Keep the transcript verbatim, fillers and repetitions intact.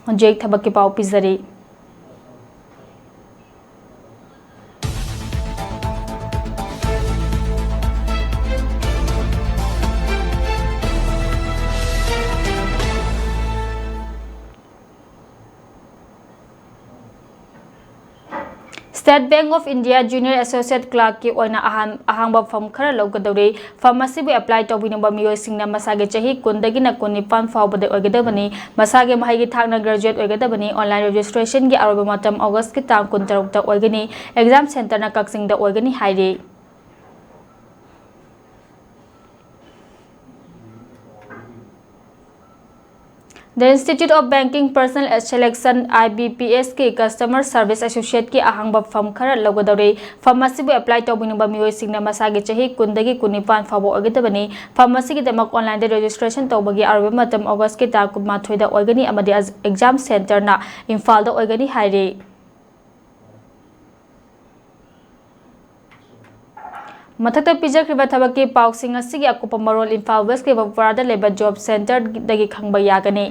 ꯍꯧꯖꯤꯛ ꯊꯕꯛꯀꯤ ꯄꯥꯎ ꯄꯤꯖꯔꯤ꯫ State Bank of India Junior Associate Clerkꯀꯤ ꯑꯣꯏꯅ ꯑꯍꯥꯟ-, ꯑꯍꯥꯡꯕ ꯐꯝ ꯈꯔ ꯂꯧꯒꯗꯧꯔꯤ꯫ ꯐꯝ ꯑꯁꯤꯕꯨ apply ꯇꯧꯕꯤꯅꯤꯡꯕ ꯃꯤꯑꯣꯏꯁꯤꯡꯅ ꯃꯁꯥꯒꯤ ꯆꯍꯤ ꯀꯨꯟꯗꯒꯤꯅ ꯀꯨꯟꯅꯤꯄꯥꯟ ꯐꯥꯎꯕꯗ ꯑꯣꯏꯒꯗꯕꯅꯤ꯫ ꯃꯁꯥꯒꯤ ꯃꯍꯩꯒꯤ ꯊꯥꯛꯅ graduate ꯑꯣꯏꯒꯗꯕꯅꯤ꯫ Online registrationꯒꯤ ꯑꯔꯣꯏꯕ ꯃꯇꯝ Augustꯀꯤ ꯇꯥꯡ ꯀꯨꯟꯇꯔꯨꯛꯇ ꯑꯣꯏꯒꯅꯤ꯫ Exam centreꯅ ꯀꯛꯆꯤꯡꯗ ꯑꯣꯏꯒꯅꯤ ꯍꯥꯏꯔꯤ꯫ The Institute of Banking Personnel Selection, IBPSꯀꯤ Customer Service Associateꯀꯤ ꯑꯍꯥꯡꯕ ꯐꯝ ꯈꯔ ꯂꯧꯒꯗꯧꯔꯤ꯫ ꯐꯝ ꯑꯁꯤꯕꯨ apply ꯇꯧꯕꯤꯅꯤꯡꯕ ꯃꯤꯑꯣꯏꯁꯤꯡꯅ ꯃꯁꯥꯒꯤ ꯆꯍꯤ ꯀꯨꯟꯗꯒꯤ ꯀꯨꯟꯅꯤꯄꯥꯟ ꯐꯥꯎꯕ ꯑꯣꯏꯒꯗꯕꯅꯤ꯫ ꯐꯝ ꯑꯁꯤꯒꯤꯗꯃꯛ onlineꯗ registration ꯇꯧꯕꯒꯤ ꯑꯔꯣꯏꯕ ꯃꯇꯝ Augustꯀꯤ ꯇꯥꯡ ꯀꯨꯟꯃꯥꯊꯣꯏꯗ ꯑꯣꯏꯒꯅꯤ ꯑꯃꯗꯤ ꯑꯖ-, exam centreꯅ ꯏꯝꯐꯥꯜꯗ ꯑꯣꯏꯒꯅꯤ ꯍꯥꯏꯔꯤ꯫ ꯃꯊꯛꯇ ꯄꯤꯖꯈ꯭ꯔꯤꯕ ꯊꯕꯛꯀꯤ ꯄꯥꯎꯁꯤꯡ ꯑꯁꯤꯒꯤ ꯑꯀꯨꯞꯄ ꯃꯔꯣꯜ ꯏꯝꯐꯥꯜ Westꯀꯤ ꯕꯕꯨꯄꯥꯔꯥꯗ ꯂꯩꯕ job centreꯗꯒꯤ ꯈꯪꯕ ꯌꯥꯒꯅꯤ꯫